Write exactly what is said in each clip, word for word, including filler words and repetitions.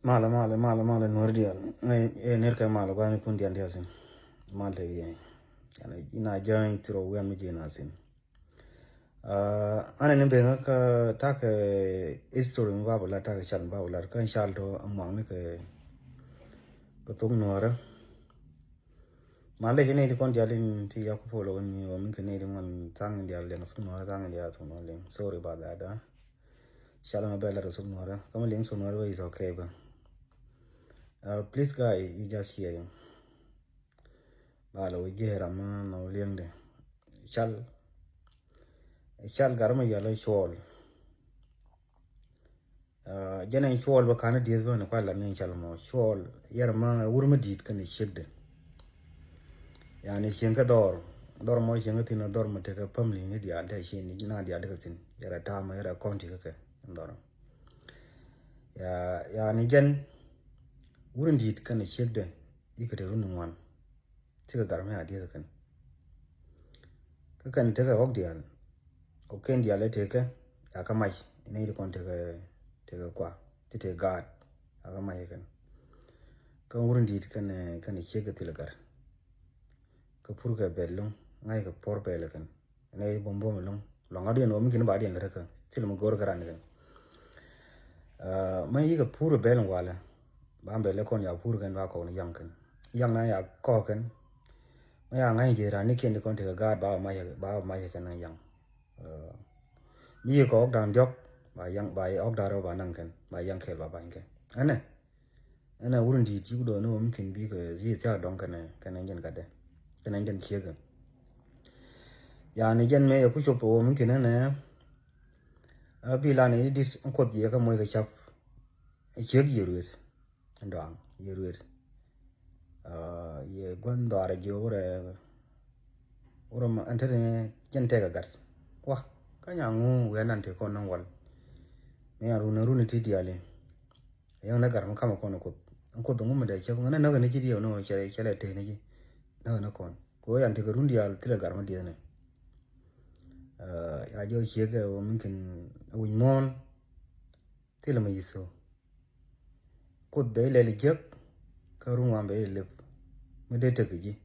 Malɛ, malɛ, malɛ, malɛ, Nuäär diaal. Ɛ, ɛ, ner kɛ malɛ, gua̱a̱ni kun diaal diaal sin. Mal te yɛ. Yan ina jäny throw wian mi ji̱ na sin. Aa, anɛ ni ben kä takɛ history mi ba bä lat, takɛ cal mi ba bä lat. Kä cal tɔ a muaŋni kɛ, kɛ thok Nuäärä. Malɛ ni di kɔn diaal in ti yak polo ni wa min kɛ ni di ŋuan thaŋ diaal liɛŋ thok Nuäärä, thaŋ diaal thok Nuäärä liɛŋ. Sorry about that, ah. Cal ma bɛ lat thok Nuäärä. Kä mi liŋ thok Nuäärä bä is okay bä. Uh, please guy, you just hearing. Ba la wä jiɛ ram ma nɔ liɛŋdɛ. Cal. Cal gar ma yal cuɔl. Uh, jɛn ɛn cuɔl bä kan dieth bä ni kual la ni cal mɔ. Cuɔl yɛr ma wur ma dit kɛn ciekdɛ. Yani cieŋ kɛ dhɔr. Dhɔr mɔ cieŋ kɛ thin dhɔr ma tekɛ family ni diaal tɛ cieŋ ni na diaal kɛ thin. Yɛr a tam yɛr a kɔn ti kɛ kɛ dhɔr. Ya, yani jɛn wur in dit kɛn ciekdɛ. Ikɛ te run ŋuan. Tekɛ gar mi a dieth kɛn. Kä kɛn tekɛ ɣɔk diaal. Ɣɔk kɛn diaal ɛ tekɛ. Ya kä mac. Inɛ yit kɔn tekɛ, tekɛ kua. Ti tekɛ gaat. Ya kä mac kɛn. Kä wur in dit kɛn, kɛn ciekdɛ thil gar. Kä pur kɛ bɛl loŋ. Ŋa̱c kɛ puɔr bɛl kɛn. Nɛ buɔ̱m buɔ̱m loŋ. Lɔŋ a diɛn wä mi kini ba diɛn lɛ rɛ kä. Thil mi go̱r kä ran kɛn. Aa, ma yikɛ pur bɛl walɛ. Ba bɛl kɔn ya pur kɛn ba kɔn yaŋ kɛn. Yaŋ na ya kɔk kɛn. Ma ya ŋa̱c jɛ ran ni kiɛn di kɔn tekɛ gaat ba ma yɛ, ba ma yɛ kɛn yaŋ. Aa, mi yikɛ ɔk da̱ŋ diɔk. Ba yaŋ, ba yɛ ɔk da̱ŋ rɛw ba naŋ kɛn. Ba yaŋ kɛl ba ba̱ny kɛn. Ɛnɛ. Ɛn a wur in di̱i̱t ci ku dɔɔni wä mi kin bikɛ dhieth thiak dɔ̱ŋ kɛnɛ, kɛnɛ jɛn gatdɛ. Kɛnɛ jɛn ciekɛ. Yani jɛn mëë yɛ ku cop wä mi kin ɛnɛ. A bi lan in di̱t in kuoth yɛ kä moc kɛ cap. Ciek yɛ ruet. Ɛn dɔaŋ yɛ ruet. Aa, yɛ gua̱n dhɔaarɛ jiö wurɛ. Wurɛ ma ɛn te ni jɛn tɛk a gat. Wa, kä nya ŋu wee nan te kɔn ni wal. Mi an run, run ti diali. Yɛn ni gar mi kamɛ kɔn kuoth. Kuoth ŋu mi dee cɛ ŋu ni näk ni ci diɛ ni cɛ, cɛ lɛ te ni ci. Näk ni kɔn. Ko yan te kɛ run dial thilɛ gar mi dieth ni. Aa, ya jɔ ciek ɛ wä mi kin a wi̱c muɔ̱ɔ̱n. Thilɛ mi yi̱th so. Kuoth bɛ ilɛl jiäk kä run wan bɛ ilɛl lep. Mi dee tek ji̱.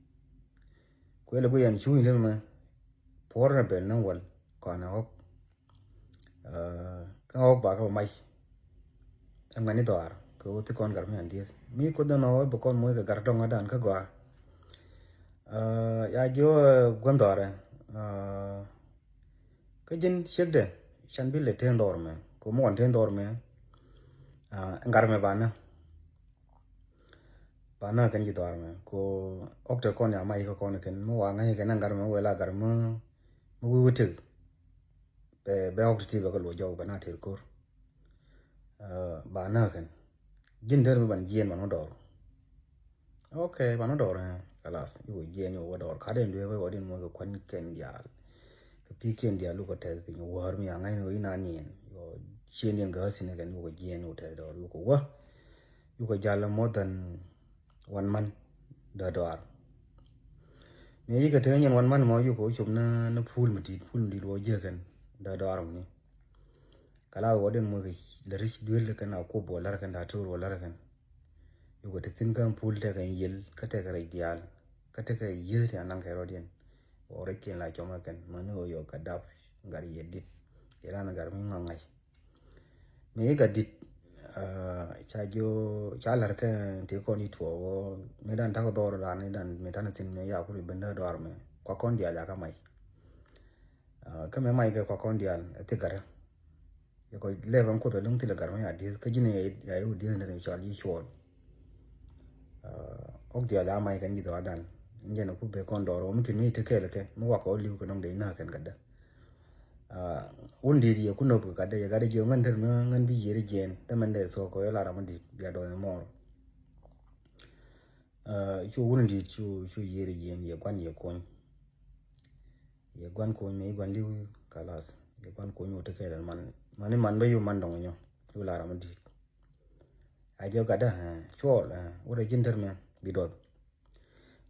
Kuɛl i̱ guiyɛn cuuc ni mɛ. Puɔr ni bɛl ni wal kɔn ɛ ɣɔk. Aa, kä ɣɔk ba kä bɛ mac. Ɛmɛ ni dhɔaar kɛ ɣöö thi kɔn gar mi an dieth. Mi kuoth ni nɔ bɛ kɔn moc kɛ gar dɔŋ adan kä gɔaa. Aa, ya jiö, aa, gua̱n dhɔaarɛ. Aa, Kä ji̱n ciekdɛ can bi lɛ ten dhɔr mɛ ko mi wan ten dhɔr mɛ. Aa, ɛn gar mɛ banä. Banä kɛn ji̱ dhɔr mɛ ko ɔk te kɔn ya mac kä kɔn kɛn mi wa ŋa̱c kɛn ɛn gar mɛ wɛla gar mɛ mi wi̱i̱ wi̱i̱ tek. Bɛ, bɛ ɔk te ti bɛ kɛ luɔ jɔk bɛ na ter ko̱r. Aa, banä kɛn ji̱n der mi ban jiɛn ban wä dɔr. Ok, ban wä dɔr, eh, kalas. Iwä jiɛn iwä dɔr. Ka den duee wä wä din mɔ kɛ kuan kɛn dial. Kɛ pi kɛn dial lukɔ tɛth piny wär mi aŋa̱c ni wä ina niɛn. Iwä jiɛn diɛn gäsi ni kɛn iwä jiɛn iwä tɛth dɔr iwä kɛ wä. Iwä kɛ jal more than one month dɔr dɔr. Mi yikɛ te nyɛn one month mɔ iwä kɛ wä cop ni, ni pul mi dit, pul mi dit wä jiɛ kɛn dɔr dɔr mi. Kɛ la wä den muɔc kɛ lɛ ri̱c duel kɛn a kuop wä lär kɛn da̱ to̱r wä lär kɛn. Yukɛ ti thi̱n kä pul tekɛ yiel kä tekɛ rɛc diaal kä tekɛ yieth ti anaŋ kɛ rɔ̱diɛn. Wä rɛc kiɛn la cɔmɛ kɛn mäni wä yɔ kɛ dap gar yiel dit. Yɛ lan gar mi ŋɔŋ ŋa̱c. Mi i̱ gat dit, ah, ca jiö ca lär kɛ ti kɔn i̱ tuɔɔk wä mi dan ta̱k dhɔr dan i̱ dan mi tan thi̱n mi yakuri ben dä dɔar mi kua kɔn diaal yakä mac. Ah, kä mɛ mac kɛ kua kɔn diaal ɛ thik gatdä. Yɛ kɔ lɛp ɛn kuoth ɛ lo̱ŋ thilɛ gat mɛ ya dieth kä ji̱n ya i̱ wä dieth ni cɔal ji̱ cuɔɔl. Ah, ɔk diaal ya mac kɛn ji̱ dhɔaar dan. Jɛn ɛ ku bek kɔn dɔɔr ɔ mi kɛn mi te kɛɛl kɛ mi wakɔ li̱w kɛ nɔŋ dee na kɛn gatdä. Ah, wun di̱i̱t yɛ ku nop kɛ gatdä yɛ gatdä jiɛ ŋän der mi ŋän bi yiër jiɛn dämɛn dee thuɔk kɔ yɛ la ram mi di̱i̱t bia dɔɔny mɔɔr. Ah, cu wun di̱i̱t cu, cu yiër jiɛn yɛ guan yɛ kuɔny. Yɛ guan kuɔny mi guan li̱w kalas. Yɛ guan kuɔny wä ti kɛɛl man. Mani man bä yu man dɔŋ nyɔ. Yu la ram di̱i̱t. A jɛ gatdä, eh, cuɔl, eh, wurɛ ji̱n der mɛ bi duɔth.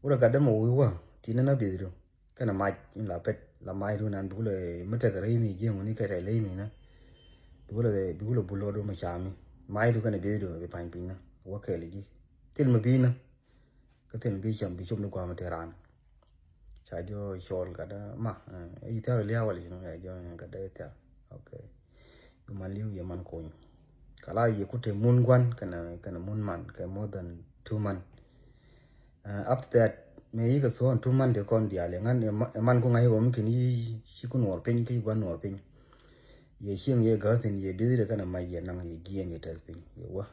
Wurɛ gatdä mɛ wi̱i̱ wä ti ni na bi̱th du. Kɛnɛ mac in la pet la mac du nan bi kulɛ mi tek rɛy mi jiɛŋ wuni kɛ tɛ ley mi na. Bi kulɛ, bi kulɛ bul wä du mɛ cami. Mac du kɛnɛ bi̱i̱du bi pa̱ny piny ni wä kɛɛl ji̱. Thil mi bi̱i̱ ni. Kä thil mi bi̱i̱ cam bi cop ni gua̱a̱m ti raan. Ca jɔ cɔɔl gat ma, eh, i̱ thiar lia̱a̱ wala ci ni ya jɔ gat dee thiar. Okay. Yu man li̱w yɛ man kony. Kala yɛ kut te mun gua̱n kɛnɛ, kɛnɛ mun man kɛ more than two month. Uh, after that, mëë yikɛ thuɔ̱ɔ̱n two month ti kɔn diaal yɛ ŋa̱n ɛ ma-, ɛ man ku ŋa̱c ɛ wä mi kɛn yi ci ku nuɔɔr piny, ki gua̱n nuɔɔr piny. Yɛ cieŋ yɛ gäthin yɛ bithi de kɛn ɛ mac yɛ naŋ yɛ jiɛn yɛ tɛth piny yɛ wä.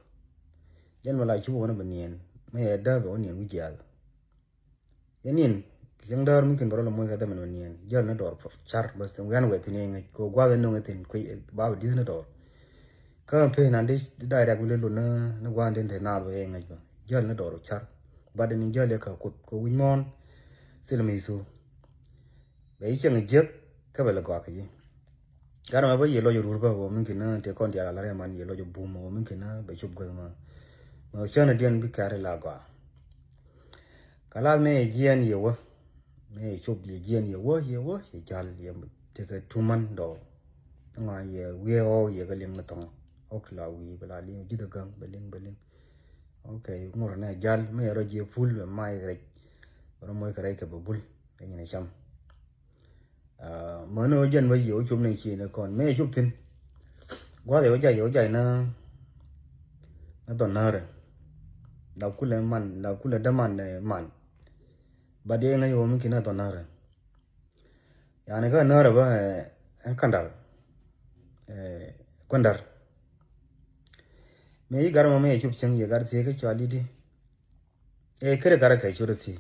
Jɛn mɛ la cu wä ni bɛ niɛn mɛ yɛ dääp ɛ wä niɛn wi̱c jiaal. Yɛ niɛn kɛ cieŋ däär mi kɛn bɛ rɔ lɛ muɔc kɛ dhɛmɛn bɛ niɛn jäl ni dɔɔr car bäth wian wɛ thin yɛ ŋäc kɛ guath ɛ noŋ ɛ thin kuiy ba bɛ di̱th ni dɔɔr. Kä peth nan di direct mi lulu ni, ni gua̱a̱n din te naath wee ŋäc bä. Jäl ni dɔɔr car. Bat ni jäl yɛ ka kuth kɛ wi̱c muɔ̱ɔ̱n. Thil mi thu. Bɛ yi cieŋ jiäk kä bɛ lɛ gɔak kɛ yi. Gat mɛ bä yɛ lɔc rur bä wä mi kɛn te kɔn diaal a la rɛ man yɛ lɔc bum wä mi kɛn bɛ cop guäth ma. Mɛ cän diɛn bi kɛr la gɔaa. Kalath mëë yɛ jiɛɛn yɛ wä. Mëë yɛ cop yɛ jiɛɛn yɛ wä, yɛ wä, yɛ jal, yɛ tekɛ tuman dɔɔr. Ŋa yɛ wiee ɣɔw yɛ kɛ liŋ ni thɔŋ. Ɣɔk la wi̱i̱ bɛ la liŋ ji̱th ɛ gäŋ bɛ liŋ bɛ liŋ. Okay, ŋurɛ nɛ jal mëë yɛ rɔ jiɛ pul bɛ may kɛ rɛc. Bɛ rɔ moc kɛ rɛc kɛ bɛ bul kɛ nyin ɛ cam. Ah, mäni wä jɛn bä yɛ wä cop ni cie ni kɔn mëë yɛ cop thi̱n. Gua̱th yɛ wä jay yɛ wä jay na. Na dhɔn närɛ. La kulɛ man, la kulɛ däman, eh, man. Ba diɛ ŋäc wä mi kin a dhɔn närɛ. Yani kä närɛ bä, eh, ɛn kandar. Eh, kundar. Mëë yi gar mɔ mëë yɛ cop cieŋ yɛ gar thiee kä cɔal i̱di. Eh, kere gar kɛ cot thiee.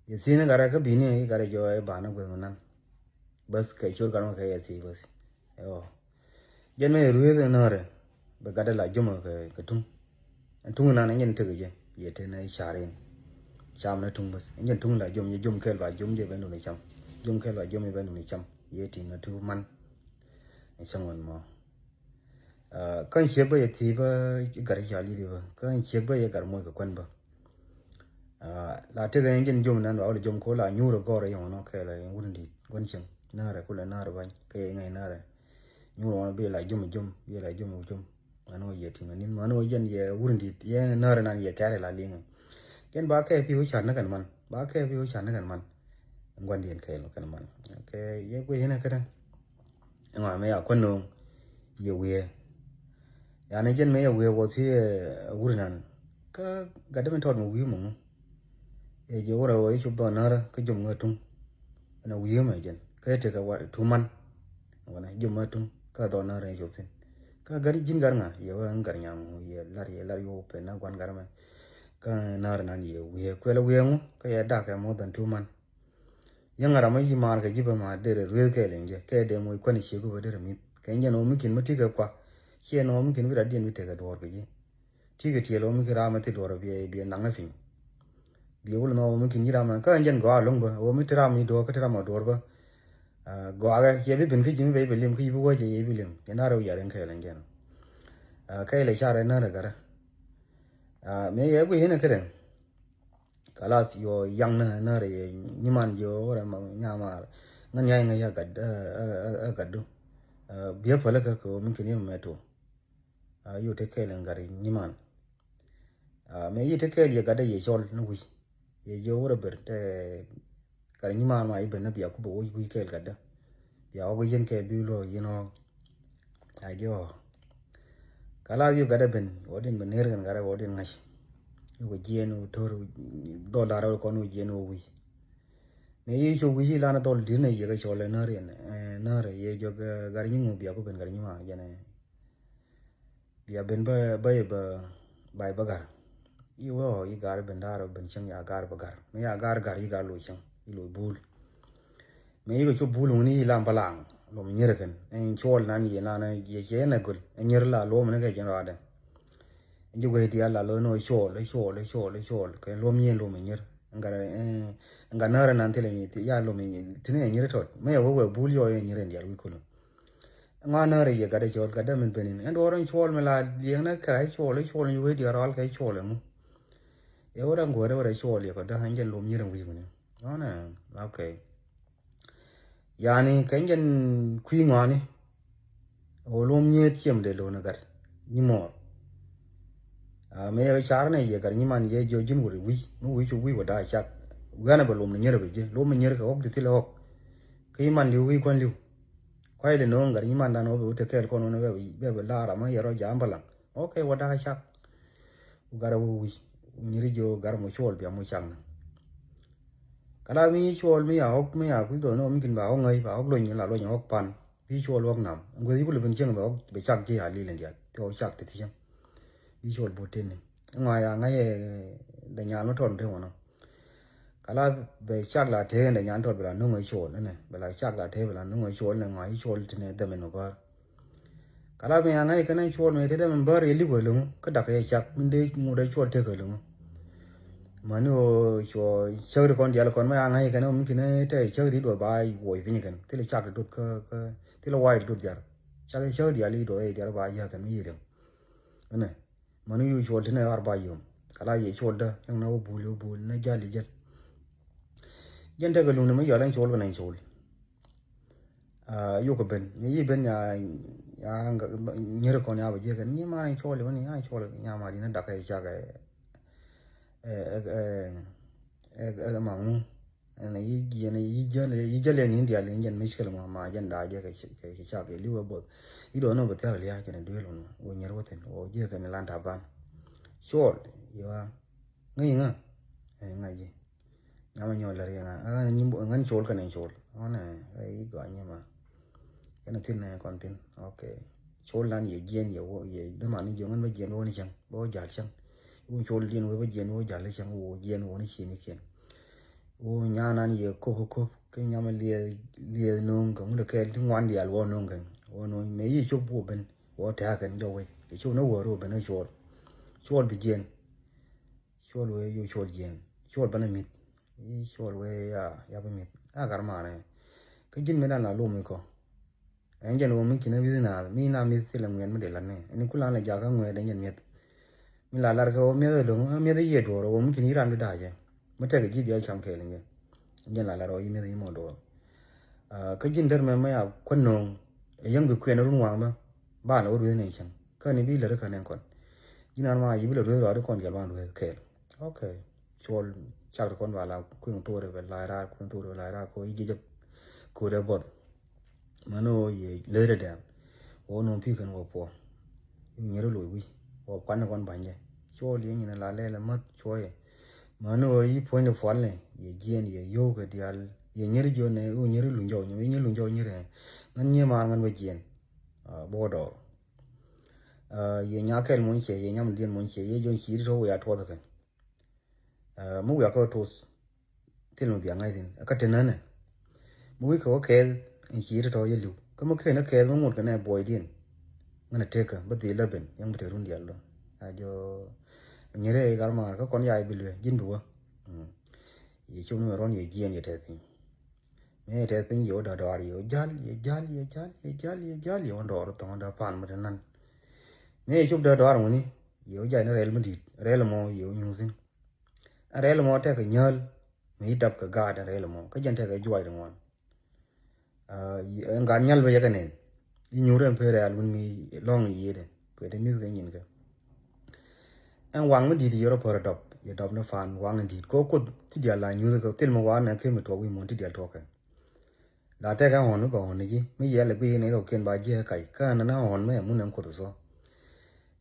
Yɛ thi̱n i̱ gat rɛ kä bi̱ni i̱ gat rɛ jɔɔc i̱ banä gueth mi nan. Bäth kɛ cor gat mɔ kɛ yɛ thi̱i̱ bäth. Ɛwɔ. Jɛn mɛ yɛ rueeth i̱ nöörɛ bɛ gat dee la jom kɛ, kɛ tuŋ. Ɛn tuŋ inan ɛn jɛn tekɛ jɛ yɛ ten i̱ ca̱r in. Cam ni tuŋ bäth ɛn jɛn tuŋ la jom, yɛ jom kɛl ba jom jɛ ben duni cam. Jom kɛl ba jom jɛ ben duni cam yɛ tin ni tuŋ man. Ɛ cäŋ wän mɔ. Ah, kä in ciek bä yɛ thi̱i̱ bä i̱ gat i̱ cɔal i̱di bä kä in ciek bä yɛ gat moc kɛ kuän bä. Ah, la tekɛ in jin jom nan ba wä lɛ jom ko la nyuur ɛ gɔr ɛ yɔŋ nɔ kɛɛl ɛ wun di̱t guän cieŋ närɛ kulɛ närɛ bany kɛ yɛ ŋäc närɛ. Nyuur ɛ wä bi la jom jom bi la jom jom. Mani wä yɛ tiŋ nin mani wä jɛn yɛ wun di̱t yɛ närɛ nan yɛ kɛɛl ɛ la liŋ. Jɛn ba kɛ pi̱w car ni kɛn man ba kɛ pi̱w car ni kɛn man. Guandiɛn kɛɛl kɛn man. Kɛ yɛ guic in ɛ kädä. Ɛŋɔ mɛ ya kuän no̱o̱ŋ yɛ wiee. Yani jɛn mɛ yɛ wiee wä thiee, eh, wuri nan. Kä gat dämi tɔt mi wi̱i̱ mɔ ŋu. Ɛ jɛ wurɛ wä i̱ cop dhɔn närä kä jom ŋä tuŋ. Ɛn a wi̱i̱ mɛ jɛn kä tekɛ wa tuman. Wanɛ jom ŋä tuŋ kä dhɔn närä i̱ cop thi̱n. Kä gat ji̱n gat ŋa yɛ wä ŋä gat nyam ŋu yɛ lar yɛ lar yɛ wä pɛn na guan gat mɛ. Kä närä nan yɛ wiee kuɛl wiee ŋu kä yɛ dakɛ more than two month. Yäŋ ram mi ci maar kɛ ji̱ bä ma derɛ rueeth kɛɛl in jɛ kɛ dee moc kuan i̱ ciek bä derɛ mi̱th kɛ jɛn ɣöö mi ki̱n mi ti kɛ kua. Ciɛ nɔ mi ki̱n bi rat diɛn bi tekɛ duɔɔr kɛ ji̱. Ti kɛ tiɛɛl ɣöö mi ki̱n ram mi thi duɔɔr biɛ biɛ naŋ ni piny. Biɛ wul nɔ ɣöö mi ki̱n ji̱ ram kä jɛn gɔaa lo̱ŋ bä ɣöö mi ti ram mi duɔɔr kä ti ram a duɔɔr bä. Ah, gɔaa kɛ ciɛ bi ben kä ji̱ mi bɛ bi lim kä ji̱ bi wä jɛ yɛ bi lim yɛ na rɛw yar in kɛɛl in jɛn. Ah, kɛɛl in car in närɛ gärä. Ah, mëë yɛ guic in ɛ kädɛn. Kalas yɔ yaŋ ni närɛ yɛ nyiman yɔ wurɛ ma nyamar. Ŋän yay ŋä ya gat, eh, eh, eh, eh, gatdu. Eh, biɛ pälikä kɛ wä mi kini mɛ to. Ah, yɔ te kɛɛl in gat nyiman. Ah, mɛ yi te kɛɛl yɛ gat yɛ cɔl ni wi̱c. Yɛ yɔ wurɛ ber te gat nyiman ma yi ben ni bia kubɛ wi̱c wi̱c kɛɛl gatdä. Bia wä wi̱c yɛn kɛɛl bi luɔ yɛn wä. A jɔ. Kalas yuk gat a ben wä din ben ner kɛn gat a wä din ŋa̱c. Yuk jiɛn wä tor dhɔl dar wä kɔn wä jiɛn wä wi̱i̱. Mɛ yi cuk wi̱i̱ yi lan dhɔl dir nɛ yek a cɔl ɛ när yɛn, eh, när yɛ jɔk, eh, gat nyi ŋu bia ku ben gat nyi ma jɛn, eh. Bia ben bä bä yɛ bä bay bä gar. Yi wä ɔ yi gar ben dar ben cieŋ ya gar bä gar. Mɛ ya gar gar yi gar loc cieŋ yi loc bul. Mɛ yikɛ cop bul ŋuni yi lam balaŋ lom nyir kɛn ɛn cuɔl nan yɛ nan yɛ cɛ ɛn ɛ göl ɛn nyir la lom ni kɛ jɛn rɔadɛ. Ɛn ji̱ guɛy diaal la lo̱n ɔ cuɔl cuɔl cuɔl cuɔl kɛ lom nyir lom nyir. Ɛn gat ɛn gat närɛ nan thilɛ ya lom nyir tini ɛ nyir tɔt mɛ yɛ wä wɛ bul yɔ yɛ nyir ɛn diaal wi̱i̱ kulum. Ŋuan närɛ yɛ gat ɛ cuɔl gat dämin benin ɛn duɔr ɛn cuɔl mɛ la liɛŋ nɛ kɛ ɛ cuɔl ɛ cuɔl ɛn ji̱ guɛy diaal rɔal kɛ cuɔl ɛŋu. Ɛ wä rɛ ŋuɔ̱t ɛ wä rɛ cuɔl yɛ kɔ däk ɛn jɛn lom nyir ɛn wi̱i̱ muni. Ɣɔnɛ, okay. Yani kɛ jɛn kui̱ ŋɔaani. Ɣöö luɔm nyieet ciɛm dee lo̱n ɛ gat. Nyi mɔɔr. Mëë yɛ car nɛ yɛ gat nyiman yɛ jiɔ ji̱n wä wi̱c mi wi̱c cu wi̱c wä da̱a̱ cak. Wi̱i̱ anɛ bɛ lom ni nyier bɛ ji̱ lom ni nyier kɛ ɣɔk ti thilɛ ɣɔk. Kä nyiman li̱w wi̱i̱ kuan li̱w. Kuay li no̱o̱ŋ gat nyiman dan ɣɔk bɛ wä te kɛɛl kɔn wä ni bɛ bɛ la̱r amä yɛ rɔ ja̱a̱m bä laŋ. Ok wä da̱a̱ cak. Wä gat a wä wi̱c nyiri jiɔ gat mɔ cuɔl bia mɔ cak ni. Kala mi cuɔl mi ya ɣɔk mi ya kui̱ dhɔn ɣɔk mi kin ba ɣɔk ŋäc ba ɣɔk lony la lony ɣɔk pan. Bi cuɔl ɣɔk nam gueth yikul bin cieŋ bɛ ɣɔk bɛ cak ji̱ a lil in dial ti ɣɔk cak ti thi̱cäŋ. Bi cuɔl bot teni ŋɔa ya ŋäc ɛ dɛ nyal mi tɔn te ŋɔnɔ. Kala bɛ cak la te dɛ nyal tɔt bɛ la nuŋ ɛ cuɔl ɛnɛ bɛ la cak la te bɛ la nuŋ ɛ cuɔl ɛnɛ ŋɔa yi cuɔl tini dɛmɛ nɔ bär. Kala mi a ŋa̱c kɛn cuɔl mi te dɛmɛ bär yɛ lik wä loŋ kä dak yɛ cak min dee ŋut ɛ cuɔl tek ɛ loŋ. Mani ɣöö cuɔ cäk di kɔn dial kɔn mi a ŋa̱c kɛn mi kinɛ te cäk di duɔth ba wuɔc piny kɛn thilɛ cak di duɔth kä kä thilɛ wac di duɔth dial. Cak cäk dial di duɔth ɛ dial ba yä kɛn mi yi riŋ. Ɛnɛ mani yu cuɔl tinɛ ar ba yom kala yɛ cuɔl dä cäŋ na wä bul wä bul na jal yi jal. Jɛn tekɛ luŋ ni mi yɔl ɛn cuɔl kɛn ɛn cuɔl. Yuk ben ni yi ben ya ya nyeri kɔn ya ba jiɛ kɛn ni ma ni cɔl ni ya cɔl nya ma di na dak ɛ cak ɛ ɛ ɛ ma ŋu. Ɛn yi jiɛ ni yi jɛl yi jɛl ya ni dial ni jɛn michkil ma ma jɛn da jɛ kɛ cak ɛ liwɛ both. Yi dɔ ni bɛ thɛk liya kɛn duel wun wun nyer wä thin wɔ jiɛ kɛn lan ta ban. Cɔl yi wa ŋa yi ŋa ɛ ŋa ji. Nyam a nyɔl lɛr yɛn a ŋan col kɛn in col ɣɔn ɛ i̱ gɔaa nyima. Yɛn a thin nɛ kɔn thin ok. Col nan yɛ jiɛn yɛ wä yɛ däman ni jiɔŋ ɣän bä jiɛn wä ni cäŋ bä wä jal cäŋ. Wun col diɛn wä bä jiɛn wä jal cäŋ wä jiɛn wä ni cien ikiɛn. Wä nyan nan yɛ kop kop kɛ nyam a liɛ liɛ no̱o̱ŋ kɛ ŋun kɛɛl ti ŋuan dial wä no̱o̱ŋ kɛn wä no̱o̱ŋ mɛ yi cop wä ben wä tɛ̈ kɛn jɔ wec. Yɛ cop ni wä rɔ ben wä col. Col bi jiɛn. Cuɔl wee yu cuɔl jiɛn cuɔl bänä mi̱th. I̱ cuɔl wee ya ya bä mi̱th a gat manɛ. Kä ji̱n mi dan la lom ikɔ. Ɛn jɛn wä mi kinɛ wi̱th naath mi na mi̱th thilɛ ŋuɛn mi dee lat ni ɛn kula ni jakä ŋuɛn dee jɛn mi̱th. Mi la lar kɛ wä mi̱th lo̱ŋ mi̱th yiëë duɔr wä mi kinɛ iran bi da̱a̱cɛ. Mi tɛkɛ ji̱ bia cam kɛɛl in jɛ. Jɛn la lar wä yi mi̱th yi mɔ duɔr. Kä ji̱n der mɛ mɛ ya kuän no̱o̱ŋ ɛ yäŋ bi kuɛn run waŋ bä. Ba la wä rueth ni cäŋ kä ni bi lät kä nɛn kɔn. Ji̱n an ma yi bi lät rueth ruath kɔn jɛl wan rueth kɛɛl. Ok. Cuɔl cak ti kɔn ba la kueŋ thori bɛ la ra kueŋ thori bɛ la ra ko yi ji̱ jɛ. Kodɛ bɔth. Mani wä yɛ lät dɛ dɛm. Wä no̱o̱ŋ pi kɛn wä puɔ. Yi nyɛri loc wi̱c wä kuan ni kɔn ba̱nyɛ. Cuɔl yɛ nyinɛ la lɛl ɛ mäth cuɔyɛ. Mani wä yi puɔ̱ny di puɔl ni yɛ jiɛn yɛ yo̱w kɛ dial yɛ nyɛri jiɔn ni wä nyɛri luny jɔw nyɛ wä nyɛri luny jɔw nyɛri. Ŋän nyɛ maar ŋän wä jiɛn. Bä wä dɔɔr. Yɛ nya kɛl muɔ̱ny ciɛ yɛ nyam diɛn muɔ̱ny ciɛ yɛ jɔn ci̱i̱t tɔ̱ wiaa tuɔth kɛ. Mi wiaa kä tuɔth. Thil mi bia ŋa̱c thin kä te nänɛ. Mi wi̱i̱ kɛ wä kɛɛl in ci̱i̱t tɔ̱ yɛ li̱w kä mi kɛn ɛ kɛɛl mi ŋot kɛ nɛ buɔydiɛn. Ŋän ɛ tekä bä dhil lä ben yɛn bi te run dial dɔ. A jɔ nyere gal maar kä kɔn yaay bi luee ji̱n bi wä. Yɛ cum ni mɛ ruɔn yɛ jiɛn yɛ tɛth piny. Mëë yɛ tɛth piny yɛ wä dɔ̱dɔ̱a̱r yɛ wä jäl yɛ jäl yɛ jäl yɛ jäl yɛ jäl yɛ wä dɔɔr thɔŋ dɔ̱ pan mi te nan. Mëë yɛ cop dɔ̱dɔ̱a̱r ŋuni yɛ wä jay ni rɛl mi di̱i̱t rɛl mɔ yɛ wä nyuuth thi̱n. Ɛn rɛl mɔ tɛkɛ nyääl mëë yi dap kɛ gaat ɛn rɛl mɔ kä jɛn tɛkɛ juac di ŋuan. Ɛn gaat nyal bä yɛ kɛ nɛn. Yi nyuur ɛn pee rɛl wun mi lɔ̱ŋ yiëëdɛ kuɛ te mi̱th kɛ nyin kɛ. Ɛn waŋ mi di̱i̱t yɛ rɔ pär dɔp yɛ dɔp ni fan waŋ in di̱i̱t kɛ wä kuoth ti dial la nyuuth kɛ thil mi waŋ nɛ ken mi tuɔk wi̱i̱ muɔ̱n ti dial tuɔk kɛ. La tɛk ɛ ɣɔn mi bɛ ɣɔn ni ji̱ mi yɛl ɛ guiy ni rɔ ken ba ji̱ ɛ kac kä ɛn na ɣɔn mi ɛ mun ɛn kuoth thɔ.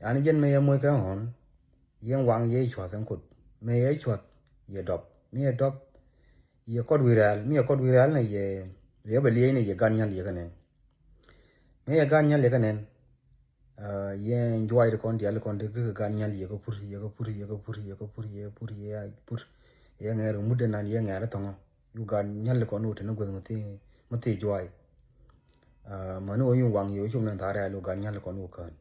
Yani jɛn mi yɛ moc kɛ ɣɔn. Yɛn waŋ yɛ cuath ɛn kuoth mi yɛ cuath yɛ dɔp mi yɛ dɔp. Yɛ kɔt wi̱i̱ rɛ̈ɛ̈l mi yɛ kɔt wi̱i̱ rɛ̈ɛ̈l ni yɛ yɛ bɛ liɛc ni yɛ gan nyal yɛ kɛ nɛn. Mi yɛ gan nyal yɛ kɛ nɛn. Yɛn juac di kɔn dial kɔn di kɛ gan nyal yɛ kɛ pur yɛ kɛ pur yɛ kɛ pur yɛ kɛ pur yɛ pur yɛ pur. Yɛ ŋɛɛr mut de nan yɛ ŋɛɛr thɔŋɔ. Yu gan nyal kɔn wä teni gueth mi thi mi thi juac. Mani wä yun waŋ yɛ wä cum ni tha̱a̱ rɛ̈ɛ̈l wä gan nyal kɔn wä kään.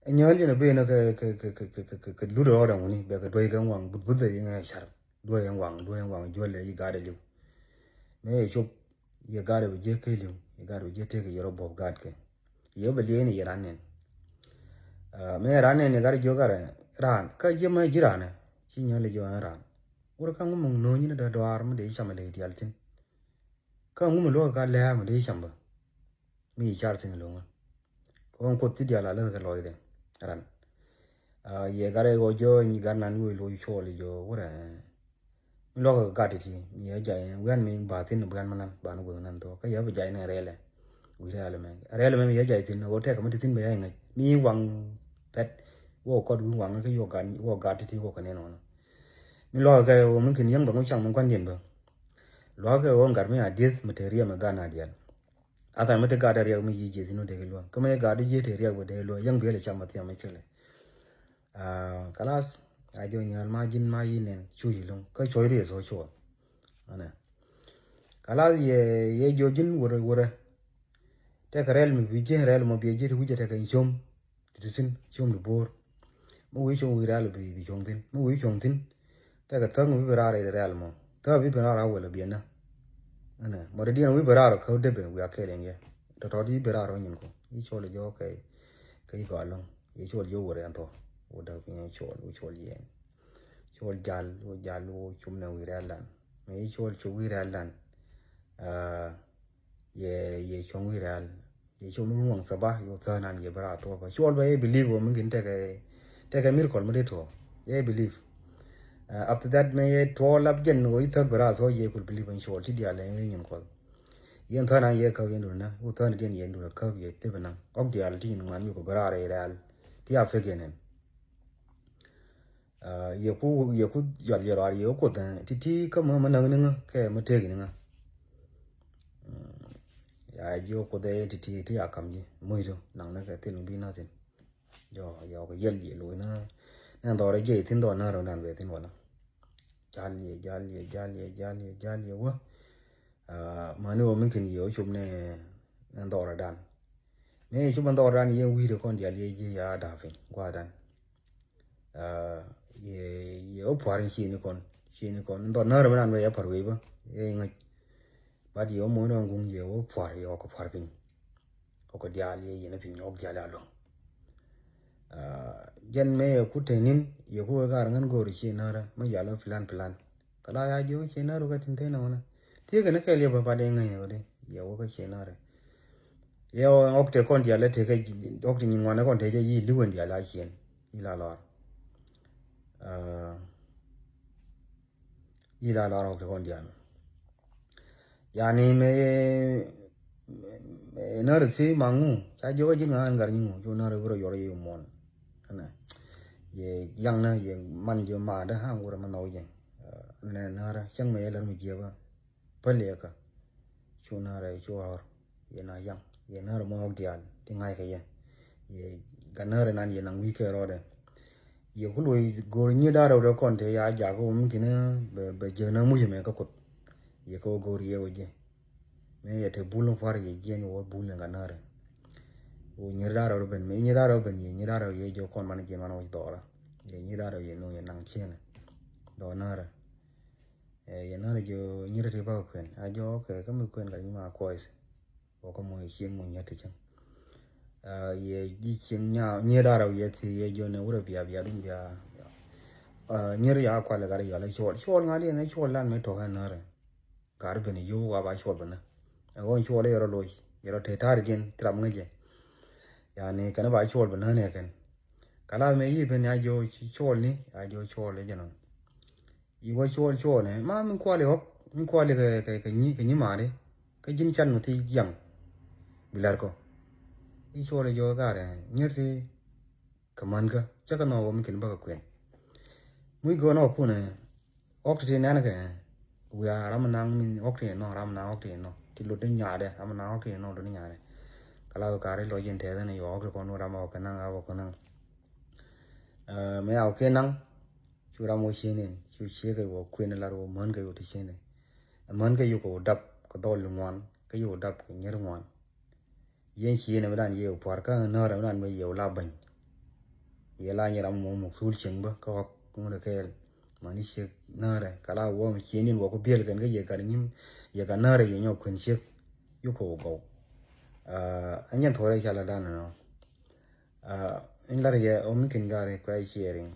Ɛ nyääl jɛn ɛ ben kɛ kɛ kɛ kɛ kɛ kɛ kɛ lut rɔɔdɛ ŋuni bɛ kɛ duäc kɛ waŋ but but dhɛ yiŋ ɛ car duäc ɛn waŋ duäc ɛn waŋ juäl ɛ yi gat ɛ liw. Mëë yɛ cop yɛ gat ɛ bi jiäk kɛ liw yɛ gat ɛ bi jiäk tëëk yɛ rɔ buɔ̱p gat kɛ. Yɛ bɛ liee ni yɛ ran nɛn. Mëë ran nɛn yɛ gat ɛ jiök gat ɛ ran kä jiäk mɛ ji̱ ran ɛ ci nyääl ɛ jiök ɛn ran. Wur kä ŋu mɛ no̱o̱ny ni dɔ̱dɔ̱a̱r mi dee ci cam ɛ ley dial thi̱n. Kä ŋu mɛ luɔk ɛ gat lɛ̈ɛ̈r mi dee ci cam bä. Mi ci car thi̱n lo̱ŋä. Kɛ Ɣän Kuoth ti diaal a läth kɛ lɔcdɛ ran. Yɛ gat rɛy ɣɔw jiö nyi gat nan yoc loc cɔɔl i̱ jɔ wurɛ. Mi luɔk kɛ gat iti mi yɛ jay wian mi ba thin bian mi nan ban guth nan thok kä yɛ bi jay nɛ rɛlɛ. Wi̱i̱ rɛl mɛ rɛl mɛ mi yɛ jay thin ɣɔw tɛk mi ti thin bɛ yɛ ŋäc mi waŋ pɛt. Wä kɔt wi̱i̱ waŋ kä yuɔ gat, yuɔ gat iti wä kɛ nɛn ɣɔn. Mi luɔk kɛ ɣɔw mi kin yäŋ bɛ ŋuc caŋ mi kuan diɛn bä. Luɔk kɛ ɣɔw gat mi a dieth mi te riɛm ɛ gat na diɛn. Athan mi te gat a riɛk mi yi jieth in wä dee kɛ luɔk kä mi gat di jieth te riɛk bä dee luɔk yäŋ biɛl ɛ cam a thiam mi cɛlɛ. Kalas a jɔ nyal ma ji̱n ma yi nɛn cu yi luŋ kä cuɔy ri ɛ thok cuɔ. Anɛ kalas yɛ yɛ jɔ ji̱n wurɛ wurɛ. Tɛkɛ rɛl mi bi ji̱n rɛl mɔ bi ji̱n wi̱cɛ tɛkɛ in com. Ti ti thin com di bo̱o̱r. Mi wi̱i̱ com wi̱i̱ rɛl bi bi com thin mi wi̱i̱ com thin. Tɛkɛ thäk mi bi bi raar rɛl mɔ thäk bi bi raar a wɛl a biɛn na. Ɛnɛ mɔ di diɛn wi̱i̱ bi raar kä debe wi̱i̱ a kɛɛl in yɛ. Tɔtɔ di bi raar ɔ nyin ku i̱ cɔl i̱ jɔ kɛ kɛ i̱ gɔaa lo̱ŋ. I̱ cɔl i̱ jɔ wur ɛn thɔ wur däk piny i̱ cɔl wur cɔl yɛn. Cɔl jal wur jal wur cum nɛ wi̱i̱ rɛl dan. Mɛ i̱ cɔl cu wi̱i̱ rɛl dan. Yɛ yɛ cuɔ̱ŋ wi̱i̱ rɛl yɛ cuɔ̱ŋ wi̱i̱ ruɔ̱ŋ thaba yɛ wä thäär nan yɛ bä raar thuɔ̱k. Cuɔl bä yɛ believe wä mi kin tekɛ tekɛ miracle mi dee tuɔɔk yɛ believe. After that mɛ yɛ tuɔɔk lap jɛn wä i̱ thäk bä raar thuɔ̱k yɛ kul believe in cuɔl ti diaal ɛn ri nyin kuɔth. Yɛn thäär nan yɛ käp yɛn dun na wä thäär ni diɛn yɛn dun käp yɛ tep na ɣɔk diaal ti nyin ŋuan mi kul bä raar rɛl ti a pek yɛn ɛn. Yɛ ku yɛ ku yɔl yɛ rɔar yɛ ku kuoth ti ti kä mä mä näk ni ŋä kɛ mä tëëk ni ŋä. Ya ji̱ ku kuoth ɛ ti ti ti ya kam ji̱ muc tu naŋ ni kɛ thil mi bi na thin. Jɔ yɔ kɛ yɛl yɛ loc na nɛ dhɔr ɛ jiɛ thin dhɔr na rɔ dan bɛ thin wala. Jal yɛ jal yɛ jal yɛ jal yɛ jal yɛ wä. Mäni wä mi kin yɛ wä cop nɛ nɛ dhɔr dan. Mëë cop nɛ dhɔr dan yɛ wi̱i̱dɛ kɔn dial yɛ jiɛ ya da̱a̱ piny gua̱a̱ dan. Yɛ yɛ wä pua̱r in ciëni kɔn ciëni kɔn in dhɔr närɛ mi nan bɛ yɛ pa̱r wee bä yɛ ŋäc. Bat yɛ wä mo̱o̱n in guŋ yɛ wä pua̱r yɛ ɣɔk kɛ pua̱r piny. Ɣɔk kɛ diaal yɛ yɛn piny ɣɔk diaal ya luɔ̱ŋ. Jɛn mëë yɛ ku te ni̱n yɛ ku wee kar ŋän go̱o̱r cië närä mi yal wä plan plan. Kɛ la ya jiök cië närä kɛ tin te nɔnä thiee kɛn kɛɛl yɛ bä bat in ŋäc yɛ wä di yɛ wä kä cië närä. Yɛ ɣɔk te kɔn diaal ɛ tekɛ ɣɔk te nyin ŋuan ɛ kɔn tekɛ yi li̱wen diaal a ciën. Yi la lɔr. Yi la lɔr ɣɔk te kɔn diaal. Yani mɛ närä thi ma ŋu ca jiök a ji̱n ŋa̱n gar nyi ŋu cu närä wurä yɔr yi muɔn. Ɛnɛ yɛ yaŋnä yɛ man jiö maadä a ŋurä ma nhɔk jɛ. Ɛnɛ närä cäŋ mɛ yɛ lär mi jiɛpä. Päl yɛ kä cu närä cu ɣɔr yɛ na yaŋ yɛ närä mɔ ɣɔk diaal ti ŋa̱ckɛ yɛ. Yɛ gat närä nan yɛ naŋ wi̱i̱ kɛ rɔɔdɛ. Yɛ ku luɔc go̱o̱r nyi da̱rä wä dee kɔn te ya jakä wä mi kinä bɛ jiäk na muc ɛmɛ kä kuoth. Yɛ kä wä go̱o̱r yɛ wä jiɛ. Mëë yɛ te bul ni pua̱r yɛ jiɛn wä bul ni gat närä. Wä nyi da̱rä wä ben mëë nyi da̱rä wä ben yɛ nyi da̱rä yɛ jiök kɔn man jiɛn man wä dhɔra. Yɛ nyi da̱rä yɛ nuŋ yɛ naŋ ciënä dhɔk närä. Yɛ närä jiö nyirä ti bakɛ kuɛn a jiö kɛ kä mi kuɛn gat nyi ma kuɔth. Wä kä muɔ̱c cieŋ muɔ̱c nyät ti cäŋ. Yɛ ji̱ cieŋ nya nyiet a rɛw yɛ thi yɛ jiɔn ɛ wurɛ bia bia dun bia. Nyier ya kualɛ gat yɔal ɛ cuɔl cuɔl ŋa̱diɛn ɛ cuɔl lan mɛ tɔk ɛ närɛ. Gat ben ɛ yio̱w wa ba cuɔl ben nä. Ɛ ɣɔn cuɔl ɛ yɛ rɔ loc yɛ rɔ te ta̱a̱r diɛn ti ram ŋäcɛ. Yani kɛn ba cuɔl ben nä nɛ kɛn. Kala mɛ yi ben ya jiɔ cuɔl ni ya jiɔ cuɔl ɛ jɛ nɔn. I̱ wä cuɔl cuɔl nɛ ma min kuali ɣɔk min kuali kɛ kɛ kɛ nyi kɛ nyi mari. Kä ji̱n can mi thi yaŋ bi lar kɔ. I̱ cuɔl i̱ jɔɔ garɛ nyier thi kɛ män kä cä kɛ nhɔk wä mi kin bä kɛ kuɛn. Muc gɔn ɣɔk kunɛ ɣɔk ti ti nɛn kɛ wiaa ram naŋ min ɣɔk ti nhɔk ram naŋ ɣɔk ti nhɔk ti lot ni nyaadɛ ram naŋ ɣɔk ti nhɔk lot ni nyaadɛ. Kɛ la kɛ kari lɔc in tɛth ni yɔ ɣɔk ti kɔn wä ram ɣɔk kɛ naŋ ɣɔk kɛ naŋ. Mɛ ya wä kɛ naŋ. Cu ram wä ciëŋ in cu ciek kɛ wä kuën lar wä män kɛ wä ti ciëŋ in. Män kɛ yuk kɛ wä dap kɛ dhɔl ŋuan kɛ yuk kɛ dap kɛ nyier ŋuan. Yɛn ciëŋ in mi dan yɛ wä puar kä närɛ mi dan mi yɛ wä la bäny. Yɛ la nyi ram mɔ muk thul cieŋ bä kä wak ŋun kɛɛl. Mani ciek närɛ kala wä mi ciëŋ in wä ku biɛl kɛn kä yɛ gat nyim yɛ gat närɛ yɛ nyɔ kuën ciek. Yuk kɛ wä gɔw. Ɛn yɛn thuɔrɛ cala dan nɔ. In lar yɛ ɔ mi kin gari kuɛ ciering.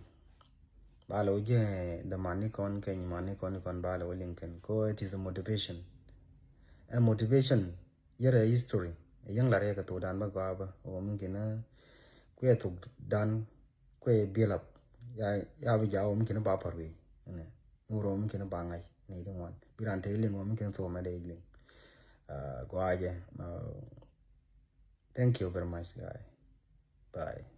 Ba lɛ wä jɛ the man ni kɔn keny man ni kɔn ni kɔn ba lɛ wä liŋ kɛn ko it is a motivation. A motivation yɛrɛ history. Yäŋ la riɛk kɛ thokdan bä gɔaa bä. Ɣöö mi kinä kuɛ thokdan kuɛ build up. Ya, ya bi jaw mi kinä ba par wi̱i̱. Ɛnɛ. Ŋu rɔ mi kinä ba ŋa̱c ni di ŋuan. Bi ran te liŋ ɣöö mi kinä thok mɛ dee liŋ. Ah, gɔaa jɛ. Ah, thank you very much, guy. Bye.